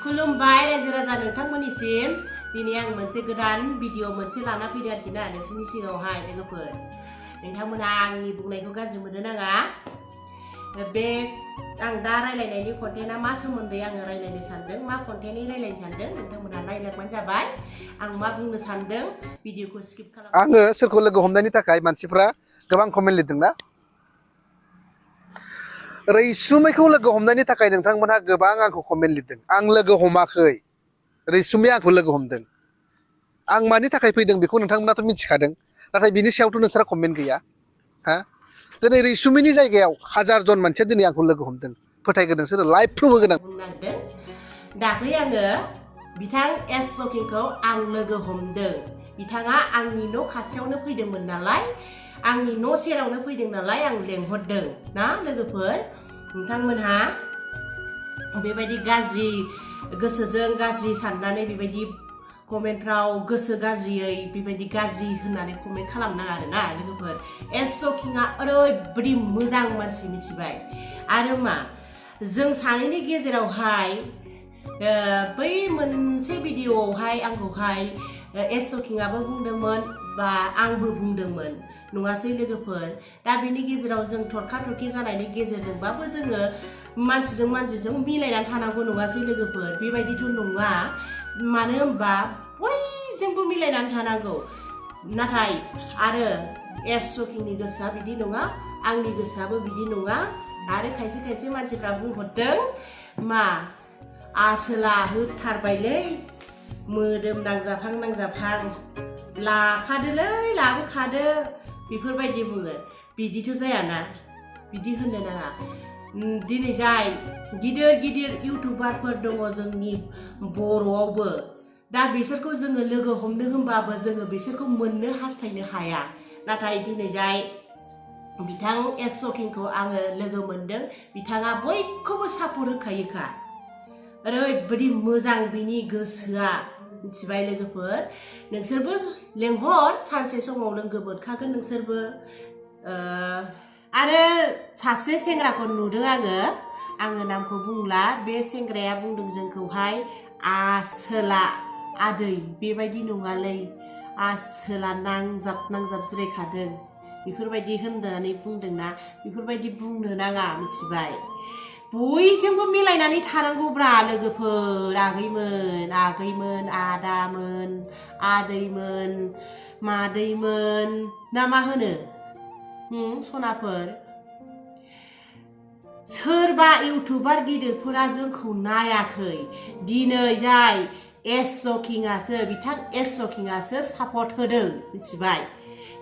खुलुमबाय रायजो राजा नोंथांमोननिसिम दिनै आं मोनसे गोदान भिडिअ मोनसे लाना फैदों आरोखि ना नोंसिनि सिगाङावहाय लोगोफोर नोंथांमोना आंनि बुंनायखौ गाज्रि मोननो नाङा बे आं दा रायलायनायनि कन्टेन्टआ मा सोमोन्दै आङो रायलायनो सानदों मा कन्टेन्टनि रायलायनो सानदों नोंथांमोना नायलांबानो जाबाय आं मा बुंनो सानदों भिडिअखौ स्किप खालाम आङो सोरखौ लोगो हमनायनि थाखाय मानसिफ्रा गोबां कमेन्ट लिरदोंना रैसुमैखौ लोगो हमनायनि थाखाय नोंथांमोनहा गोबां आंखौ कमेन्ट लिरदों आं लोगो हमाखै रैसुमैया आंखौ लोगो हमदों आं मानि थाखाय फैदों बेखौ नोंथांमोनाथ' मिथिखादों नाथाय बिनि सायावथ' नोंसोरा कमेन्ट गैया हा दिनै रैसुमैनि जायगायाव हाजार जन मानसिया दिनै आंखौ लोगो हमदों फोथायगोन नोंसोरो लाइभ प्रुफ होगोन बुंनांदों दाख्लै आङो बिथां एस जकिंखौ आं लोगो हमदों बिथाङा आंनि न' खाथियावनो फैदोंमोन नालाय आंनि न' सेरावनो फैदों नालाय आं लेंहरदों ना लोगोफोर नोंथांमोनहा बेबायदि गाज्रि गोसोजों गाज्रि साननानै बेबायदि कमेन्टफ्राव गोसो गाज्रियै बेबायदि गाज्रि होननानै कमेन्ट खालामनाङा आरोना लोगोफोर एस जकिंआ ओरैबायदि मोजां मानसि मिथिबाय आरो मा जों सानैनि गेजेरावहाय बै मोनसे भिडिअआवहाय आंखौहाय एस जकिंआबो बुंदोंमोन बा आंबो बुंदोंमोन नङासै लोगोफोर दा बेनि गेजेराव जों थरखा थरखि जानायनि गेजेरजोंबाबो जोङो मानसिजों मानसिजों मिलायनानै थानांगौ नङासै लोगोफोर बेबायदिथ' नङा मानो होनबा बयजोंबो मिलायनानै थानांगौ नाथाय आरो एस जकिंनि गोसोआ बिदि नङा आंनि गोसोआबो बिदि नङा आरो खायसे खायसे मानसिफ्रा बुंहरदों मा आसोला होथारबायलै मोदोम नांजाफां लाखादोलै लाबोखादो बेफोरबायदि बुङो बिदिथ' जायाना बिदि होननो नाङा दिनै जाय गिदिर गिदिर इउटुबारफोर दङ जोंनि बर'आवबो दा बिसोरखौ जोङो लोगो हमनो होनबाबो जोङो बिसोरखौ मोननो हास्थायनो हाया नाथाय दिनै जाय बिथां एस जकिंखौ आङो लोगो मोनदों बिथाङा बयखौबो सापर्ट होखायोखा ओरैबायदि मोजां बिनि गोसोआ मिथिबाय लोगोफोर नोंसोरबो लेंहर सानसे समाव लोगो मोनखागोन नोंसोरबो आरो सासे सेंग्राखौ नुदों आङो नामखौ बुंला बे सेंग्राया बुंदों जोंखौहाय आसोला आदै बेबायदि नङालै आसोला नांजाब जिरायखादों बेफोरबायदि होननानै बुंदोंना बेफोरबायदि बुंनो नाङा मिथिबाय बयजोंबो मिलायनानै थानांगौब्रा लोगोफोर आगैमोन आदामोन आदैमोन मादैमोन ना मा होनो सनाफोर सोरबा इउटुबार गिदिरफोरा जोंखौ नायाखै दिनै जाय एस जकिंआसो बिथां एस जकिंआसो सापर्ट होदों मिथिबाय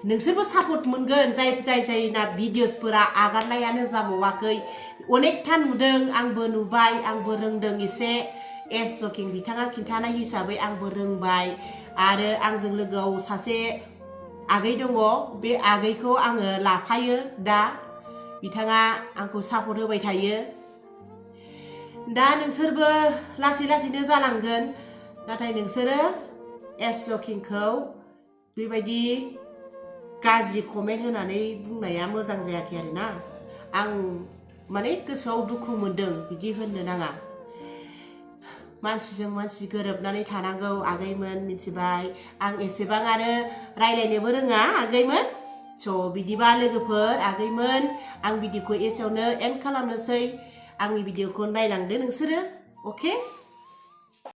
नोंसोरबो सापर्ट मोनगोन जायना भिडिअसफोरा आगारनायानो जाबावाखै अनेकथा नुदों आंबो नुबाय आंबो रोंदों एसे एस जकिं बिथाङा खिन्थानाय हिसाबै आंबो रोंबाय आरो आंजों लोगोआव सासे आगै दङ बे आगैखौ आङो लाफायो दा बिथाङा आंखौ सापर्ट होबाय थायो दा नोंसोरबो लासैनो जालांगोन नाथाय नोंसोरो एस जकिंखौ बेबायदि गाज्रि कमेन्ट होनानै बुंनाया मोजां जायाखै आरोना आं माने गोसोआव दुखु मोनदों बिदि होननो नाङा मानसिजों मानसि गोरोबनानै थानांगौ आगैमोन मिथिबाय आं एसेबां आरो रायलायनोबो रोङा आगैमोन स' बिदिबा लोगोफोर आगैमोन आं भिडिअखौ एसेयावनो एन्ड खालामनोसै आंनि भिडिअखौ नायलांदो नोंसोरो अके